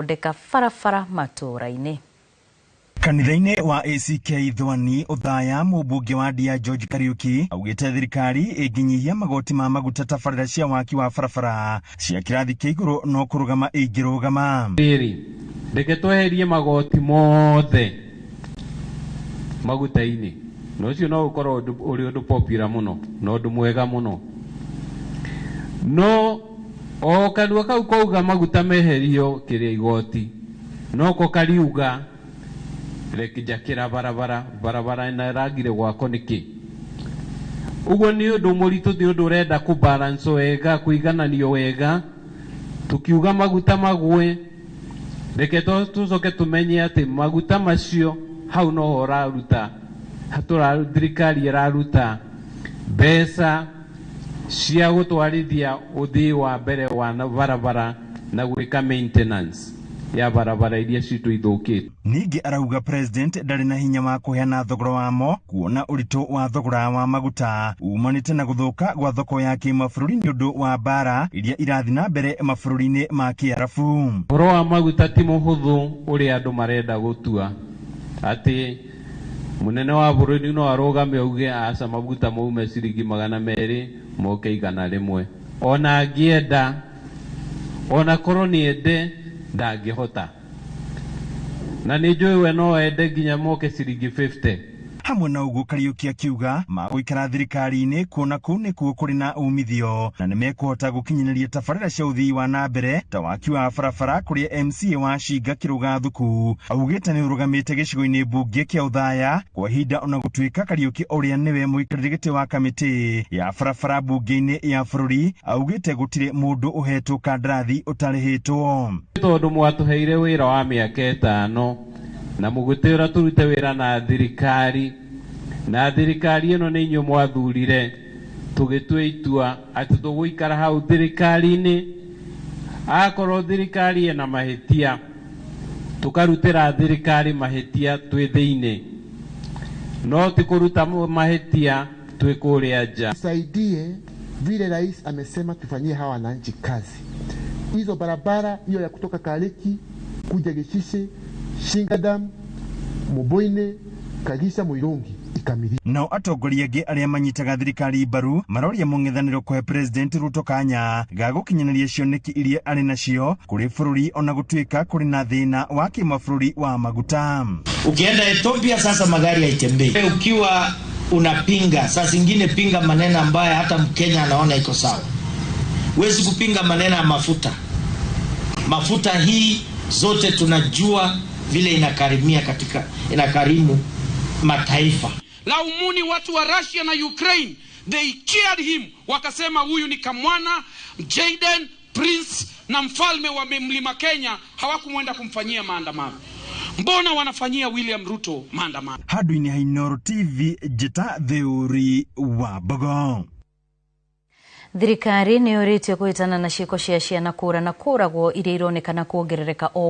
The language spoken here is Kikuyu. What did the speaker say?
Gũthondeka barabara matũũra-inĩ. Kanitha-inĩ wa ACK Thwani Othaya, mũmbunge wa Ndia George Kariuki augĩte thirikari ĩngĩnyihia magoti ma maguta, tabarĩra cia waki wa barabara cia kĩrathi kĩa igũrũ no kũrũgama ingĩrũgama. Rĩrĩ, reke tweherie magoti mothe maguta-inĩ, na ũcio no ũkorwo ũrĩ ũndũ popular mũno na ũndũ mwega mũno, no o kanua kau kauga maguta meherio kĩrĩa igoti, noko kariuga reke njakĩra barabara, barabara ĩna ĩragire gwakwo nĩkĩ? Ũguo nĩ ũndũ mũritũ, nĩ ũndũ ũrenda kũ balance wega, kũigananio wega. Tukiuga maguta magwe, reke tũcoke tũmenye atĩ maguta macio hau noho ũraruta, thirikari ĩraruta mbeca cia gũtwarithia ũthii wa mbere wa barabara na gwĩka maintenance ya barabara iria citũ ithũkĩte. Ningĩ arauga president ndarĩ na hinya wa kũheana thogora wamo, kuona ũritũ wa thogora wa maguta umanĩte na gũthũka gwa thoko ya kĩmabũrũri nĩ ũndũ wa mbara iria irathiĩ na mbere mabũrũri-inĩ ma Kĩarabu. Ũhoro wa maguta ti mũhũthũ ũrĩa andũ marenda gũtua atĩ mũnene wa bũrũri no arũgame auge aca, maguta maume ciringi 200 moke 100. Ona angĩenda, ona korwo nĩ ende, ndangĩhota, na nĩ njũĩ we no ende nginya moke ciringi 50. Hamwe na ũguo, Kariuki akiuga magũikara thirikari-inĩ kuona kũu nĩkuo kũrĩ na umithio na nĩmekũhota gũkinyanĩria tabarĩra cia ũthii wa na mbere ta waki wa barabara, kũrĩa MCA wa Cinga Kĩrũga Thuku augĩte nĩ ũrũgamĩte gĩcigo-inĩ mbunge kĩa Othaya kwa ihinda. Ona gũtuĩka Kariuki, ũrĩa nĩwe mũikarĩri gĩtĩ wa kamĩtĩ ya barabara mbunge-inĩ ya bũrũri, augĩte gũtirĩ mũndũ ũhetwo kandarathi ũtarĩhĩtwo. Tondũ mwatũheire wĩra wa mĩaka 5 na mũgĩtwĩra tũrute wĩra na thirikari, na thirikari ĩno nĩ inyuĩ mwathurire, tũgĩtua itua atĩ tũgũikara hau thirikari-inĩ. Akorwo thirikari ĩna mahĩtia, tũkarutĩra thirikari mahĩtia twĩ thĩinĩ, no ti kũruta mahĩtia twĩ kũrĩa nja. Tusaidie vile rais amesema tufanyie hawa wananchi kazi. Hizo barabara, hiyo ya kutoka Kariki kuja Gishishe, Shingadam, Muboine, Kagisha, Muirungi ikamilike. Nao atongoria angĩ arĩa manyitaga thirikari mbaru maroria mũng'ethanĩro kũhe President Ruto kanya ga gũkinyanĩria cioneki iria arĩ nacio kũrĩ bũrũri, ona gũtuĩka kũrĩ na thĩna wa kĩmabũrũri wa maguta. Ukienda Ethiopia sasa magari haitembei. Ukiwa unapinga, saa zingine pinga maneno ambayo hata Mkenya anaona iko sawa. Huwezi kupinga maneno ya mafuta. Mafuta hii zote tunajua vile inakarimia katika inakarimu mataifa. Laumuni watu wa Russia na Ukraine, they cheered him, wakasema huyu ni kamwana Jaden Prince na mfalme wa mlima Kenya. Hawakumwenda kumfanyia maandamano. Mbona wanafanyia William Ruto maandamano? Handũ-inĩ ha Inooro TV, njĩta Theuri wa Mbogo. Thirikari nĩ yũrĩtio kũhĩtana na ciĩko cia ciana kũra na kũragwo iria ironekana kuongerereka o